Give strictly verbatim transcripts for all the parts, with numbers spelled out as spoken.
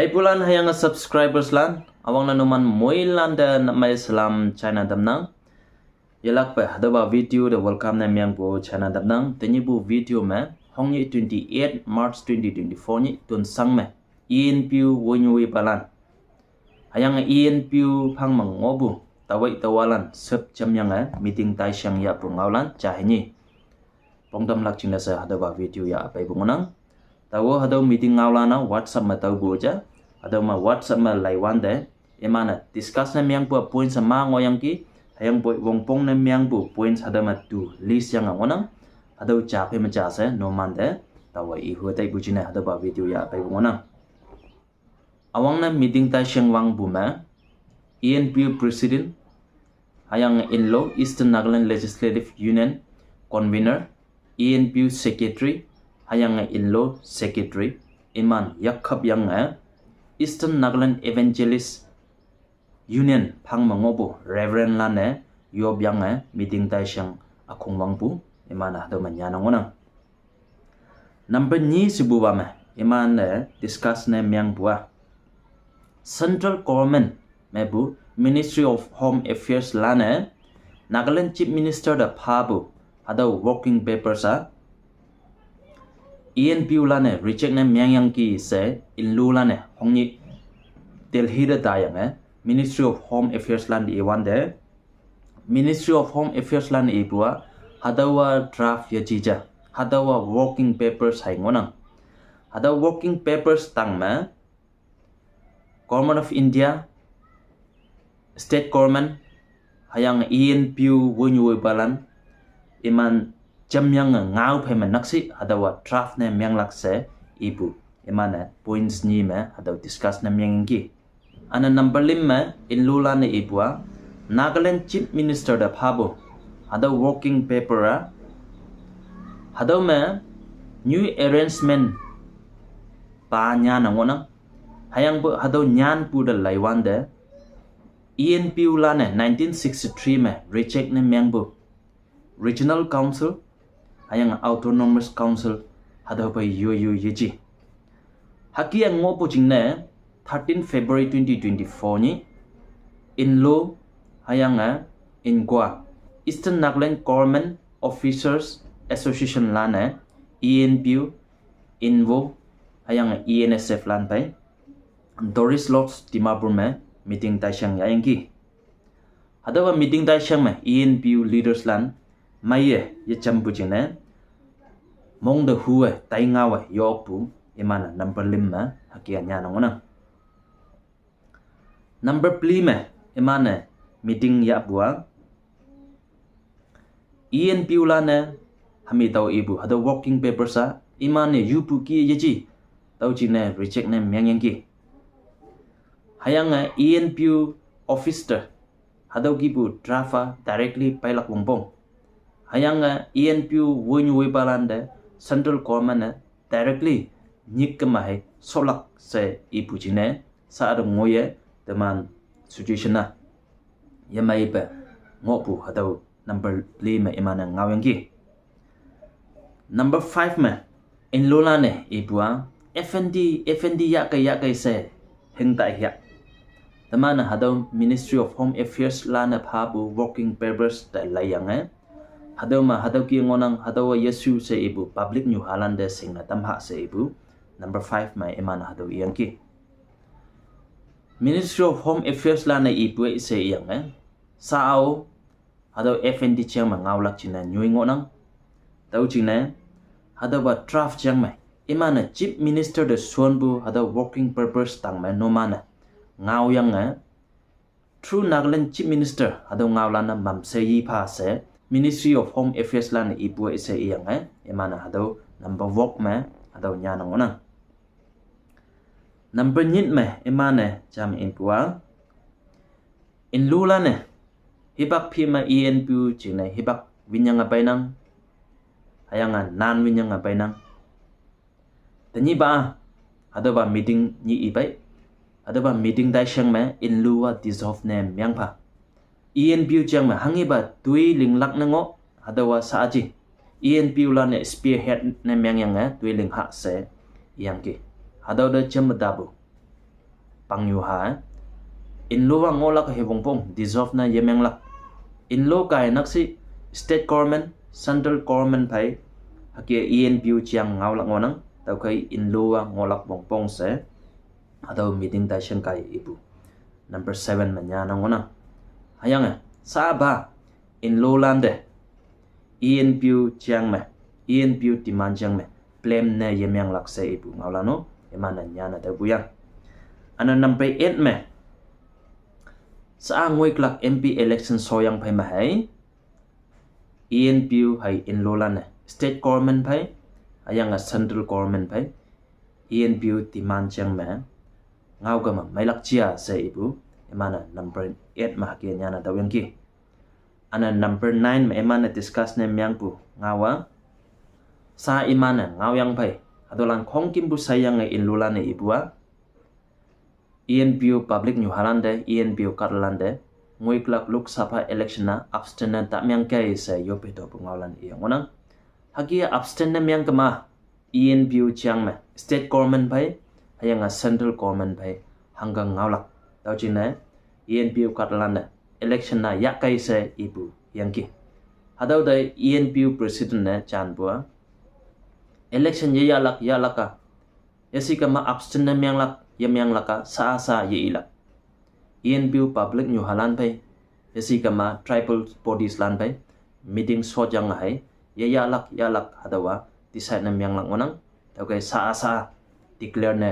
Ibulan hüyange subscribers lan, üwangne numan moilan te namai salam china tamnang. Yelakpe hatüopa video te welcome ne mengpu china tamnang. Tenyihpu video me, hongnyih twenty-eight March twenty twenty-four nyih tonsang me, E N P O woinyu woipalan, hüyange E N P O phang me ngohpu taowe taowalan sep jamyange meeting taishang yahpu ngaolan ja hini pongtamlak jingne she hatüopa video yah peipu ngohnang. Taowe hatüo meeting ngaolan-a WhatsApp me taopu ja, hatüo me WhatsApp me laiwante, iman-e discuss ne mengpu points ma ngohyangki, hüyangpoi wongpong ne mengpu points hatüo me tu list yange ngohnang. Hatüo ja phei me ja she numante taowe ihu taipu jingne hatüopa video yah peipu ngohnang. Üwangne meeting taishang wangpu me, E N P O President, hüyange inlo Eastern Nagaland Legislative Union Convener, E N P O Secretary, hüyange inlo Secretary, iman yakkap yange Eastern Nagaland Evangelist Union phang me ngohpu Reverend lan-e yopyange meeting taishang ükhong wangpu, iman-e hatüo me nyane ngohnang. Number nyi shepupa me, iman-e discuss ne mengpu-a, Central Government mepu Ministry of Home Affairs lan-e Nagaland Chief Minister te phapu hatüo working papers-a E N P O lan-e reject ne mengyangki she inlulan-e hongnyih Delhi te tayange Ministry of Home Affairs lan te iwante, Ministry of Home Affairs lan ipu-a, hatüowa draft yeji ja, hatüowa working papers hei ngohnang. Hatüo working papers tang me, Government of India, State Government, hüyange E N P O woinyu woipalan, iman jamyange ngao phei me nakshih hatüowa draft ne menglak she ipu, iman-e points nyi me hatüo discuss ne mengyangki. Üne number lüm me inlulan-e ipu-a, Nagaland Chief Minister te phapu hatüo working paper-a, hatüo me new arrangement pa nyane ngohnang. Hüyangpoi hatüo nyanpu te laiwante, E N P O lan-e nineteen sixty-three me reject ne mengpu Regional Council, hüyange Autonomous Council, hatüo phei yoyo yeji. Hüke ngohpu jingne, thirteen February twenty twenty-four nyih, inlo, hüyange, inkoa, Eastern Nagaland Government Officers Association lan-e, E N P O, invo, hüyange E N S F lan phei, Tourist Lodge Dimapur me meeting taishang yahyangki. Hatüowa meeting taishang me E N P O leaders lan meiye yejampu jingne, mong te hu-e tai ngaowe yokpu, iman-e number lüm me hüke nyane ngohnang. Number peli me, iman-e meeting yahpu-a, E N P O lan-e hami tao ipu hatüo working papers-a, iman-e yupu ki yeji, tao jingne reject ne mengyangki. Hüyange E N P O office te hatüo kihpu draft-a directly peilak wongpong, hüyange E N P O woinyu woipalan te Central Government-e directly nyik kema hei sholak she ipu jingne, sa-a te ngoiye, teman situation-a yemeipe ngohpu hatüo number peli me iman-e ngaoyangki. Number five me, inlulan-e ipu-a, F N D, F N D yahkei yahkei she hingtai hya. Teman-e hatüo Ministry of Home Affairs lan-e phapu working papers te laiyange, hatüo me hatüo ki ngohnang, hatüowa yeshu she ipu public nyuhalan te shingne tamha she ipu number five me iman-e hatüo iyangki. Ministry of Home Affairs lan-e ipu-e she iyange, sa-ao hatüo F N D jeng me ngaolak jingne nyoi ngohnang. Tüo jingne, hatüopa draft jeng me, iman-e Chief Minister te shonpu hatüo working papers tang me numan-e ngaoyange, through Nagaland Chief Minister hatüo ngaolan-e mamshe yipha she, Ministry of Home Affairs lan-e ipu-e she iyange, iman-e hatüo number wok me hatüo nyane ngohnang. Number nyit me iman-e jam inpu-a, inlulan-e hipak phi me E N P O jingne hipak winyange peinang, hüyange nan winyange peinang. Tenyihpa, hatüopa meeting nyih ipei, hatüopa meeting taishang me inlu-a dissolve ne mengpha. E N P O jeng me hanghipa toi linglak ne ngoh, hatüowa sa-aji, E N P O lan-e spearhead ne mengyange toi ling ha she iyangki. Hatüo te jemme tapu Pangyu ha, eh, ENLU a ngohlak hei wongpong dissolve ne yemenglak. ENLU kai naksi state government, central government phei hüke ENPO jeng ngaolak ngohnang. Tüokhei ENLU a ngohlak wongpong she hatüo meeting taishing kai ipu number seven me nyane ngohnang. Hüyange saba ENLU lante ENPO jeng me, ENPO demand jeng me blame ne yemenglak she ipu ngaolan-o, iman-e nyane tüopu yang. Üne number eight me, sha ngoiklak MP election shoyang phei me hei ENPO hei ENLU lan-e state government phei hüyange central government phei ENPO demand jeng me ngaokema meilak jia she ipu, iman-e number eight me hüke nyane tüoyangki. Üne number nine me iman-e discuss ne mengpu ngao-a, sha iman-e ngaoyang phei hatüolan khongkümpu sheyange ENLU lan-e ipu-a, ENPO public nyuhalante, ENPO kahtalante ngoiklak Lok Sabha election a abstain ne ta mengkei she yoppe topu ngaolan iyang ngohnang. Hüke abstain ne mengkema ENPO jeng me state government phei hüyange central government phei hangke ngaolak. Tüo jingne ENPO kahtalante election a yahkei she ipu yangki. Hatüo te ENPO president ne janpu-a, election yeyahlak yahlak-a, yeshikema abstain ne menglak yemenglak a sha-a sha ye-ilak. ENPO public nyuhalan phei, yeshikema tribal bodies lan phei meeting shotyange hei yeyahlak yahlak hatüowa decide ne menglak ngohnang. Tüokhei sha-a sha declare ne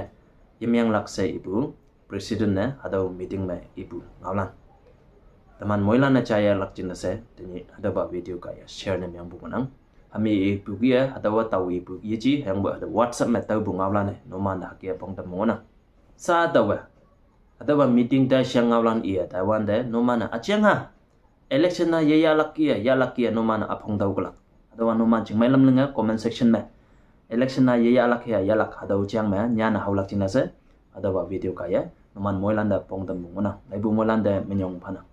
yemenglak she ipu president ne hatüo meeting me ipu ngaolan. Teman moilan-e jaiyelak jingne she tenyih hatüopa video kaiye share ne mengpu ngohnang. Hami ipu kih-e hatüowa tao ipu yeji hüyangpoi hatüo WhatsApp me taopu ngaolan-e numan-e hüke pongtam ngohnang. Sha taowe hatüopa meeting taishang ngaolan iye taiwante numan-e üjeng ha election a yeyahlak kih-e yahlak kih-e numan-e üpong tüoklak. Hatüowa numan jingmei lam linge comment section me election a yeyahlak ya yahlak hatüo jeng me nyane haolak jingne she hatüopa video kaiye numan moilante pongtampu ngohnang. Laipu moilante minyong phanang.